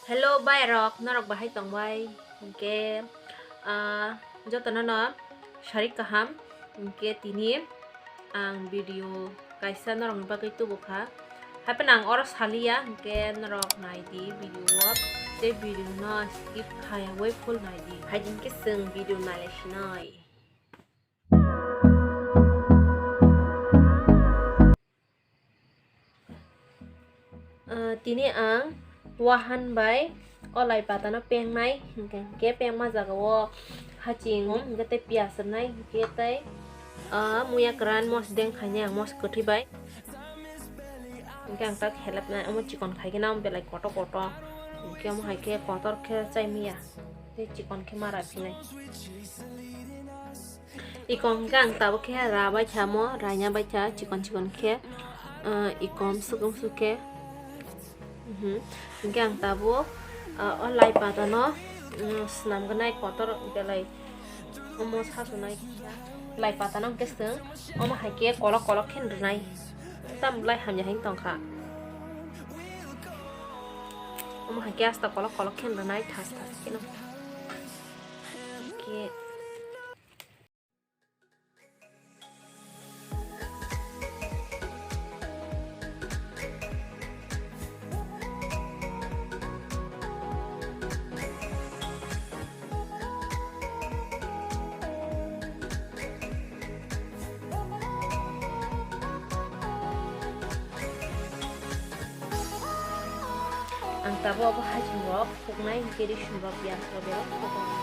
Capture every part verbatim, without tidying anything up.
Hello bai rok, norok bahai tongbai? Hingke, ah, jotono no sarik kaham. Hingke tini ang video kaisa norokni bagwi tubukha. Hapheno ang oro saliya, hingke norok naidi video o. Tei video no skip khayawui full naidi. Haidingke chwng video nailai sinai. Ah, tini ang wahan bai o lai patano pengnai, hingke, hingke pengma jaga o haching, hingke tei piyaj rwnai, hingke tei, ah, muya kwran mosdeng khainai ang mos kwthwi bai. Hingke ang tak helep nai, omo chikon khai khe na belai kotor kotor, hingke omo hai khe kotor khe chai maya, tei chikon khe mara phinai. Ikom hingke ang tabuk khe ra bai kha mo, raina bai kha chikon chikon khe, ah, ikom sukung suk khe. Mhm. Hingke ang tabuk, ah, o lai patano, mm, swnam gwnai kotor belai omo sasunai lai patano hingke chwng omo hai khe kolok kolok khe rwnai. Tam belai hamya hing tongkha. Omo hai khe asta kolok kolok khe rwnai thas thas kheno. Hingke Ang tabuk abo haching rok puknai hingke risum rok piyaj rok berok puknai.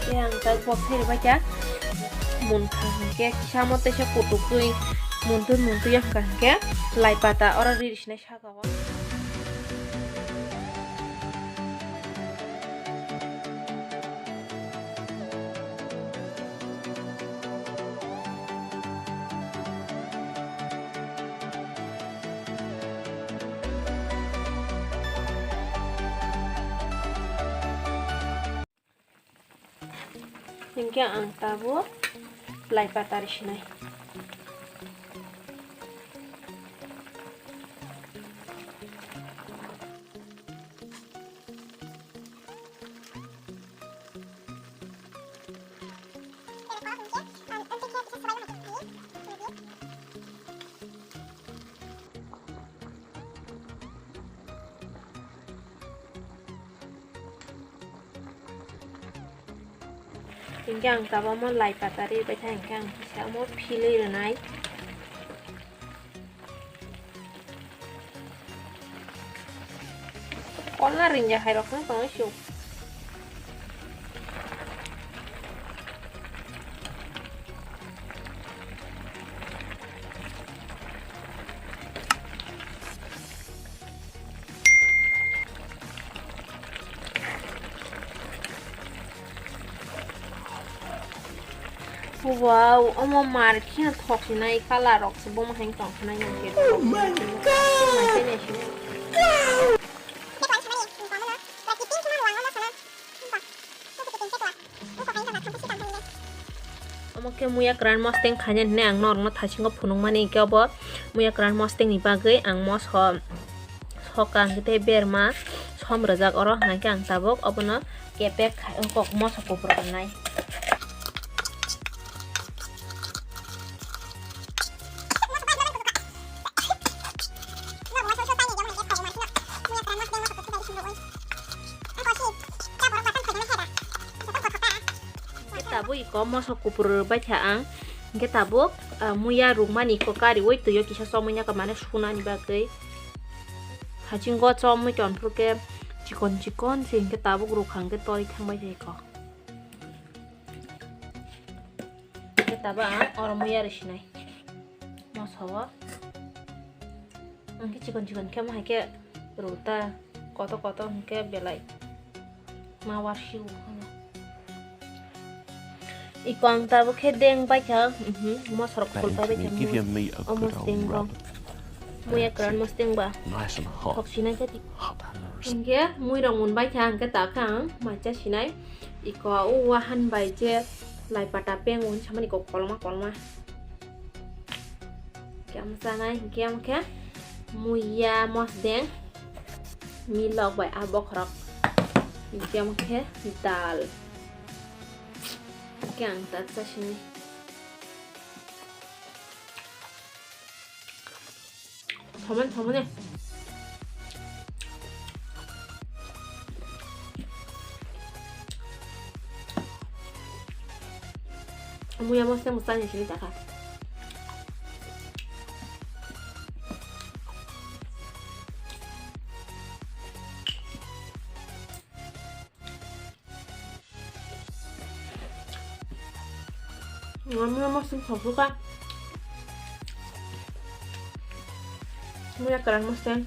Yang tak bok theri bacha mun kha hingke samo tesa kutukui muntun muntun yang kha hingke lai pata oro riri sinai saka o. Hingke ang tabuk lai patari sinai. Hingke ang tabuk omo lai patari bai kha, hingke ang kisa omo philwi rwnai. Kolna rinja hai rok no tongo sio. Wow, omo mar kheno thok sinai, colour rok se bomo hai tong khna yang khe. Oh my God! Omo khe muya kwran mosteng khainani hwnwi ang norokno thaisingo phunukmani, hwnkhe obo muya kwran mostengni bagwi ang moso soka hwnkhe tei berma som rwjak oro, hwnkhe ang tabuk obono kepek khai, kok moso kupur rwnai. Hwnkhe tabuk iko moso kupur bai kha ang. Hwnkhe tabuk, ah, muya rukmani iko kariui twi o kisa chomui naka mane sunani bagwi. Hachingo chomui tongphuru khe chikon chikon se hwnkhe tabuk rukha hwnkhe tori thangbai kha iko. Hwnkhe tabuk ang oro muya rwsinai moso o. Ang khe chikon chikon khe omo hai khe Ruta koto koto hwnkhe belai ma warsi o. Iko ang tabuk khe deng baikha, mhm, mosrok phulpai baikha. Mui. O mosdeng rok. Muya kwran mosdeng ba. Nice and hot. Thok sinai khe. Hot hammers. Hwnkhe mui rok mun baikha hwnkhe takha ang macha sinai. Iko o wahan bai je lai pata peng un samani ko kolma kolma. Hwnkhe ang chanai hwnkhe ang khe muya mosdeng milok bai a bokhorok. Hwnkhe ang khe dal. Hwnkhe ang tak cha sini. Thomani, thomani. Muya mosdeng bo chani sini takha. Muya mosdeng thok bwkha. Muya kwran mosdeng.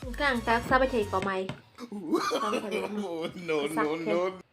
Hwnkhe ang tak chabai thai komai. Chabai thai komai. No, no, no.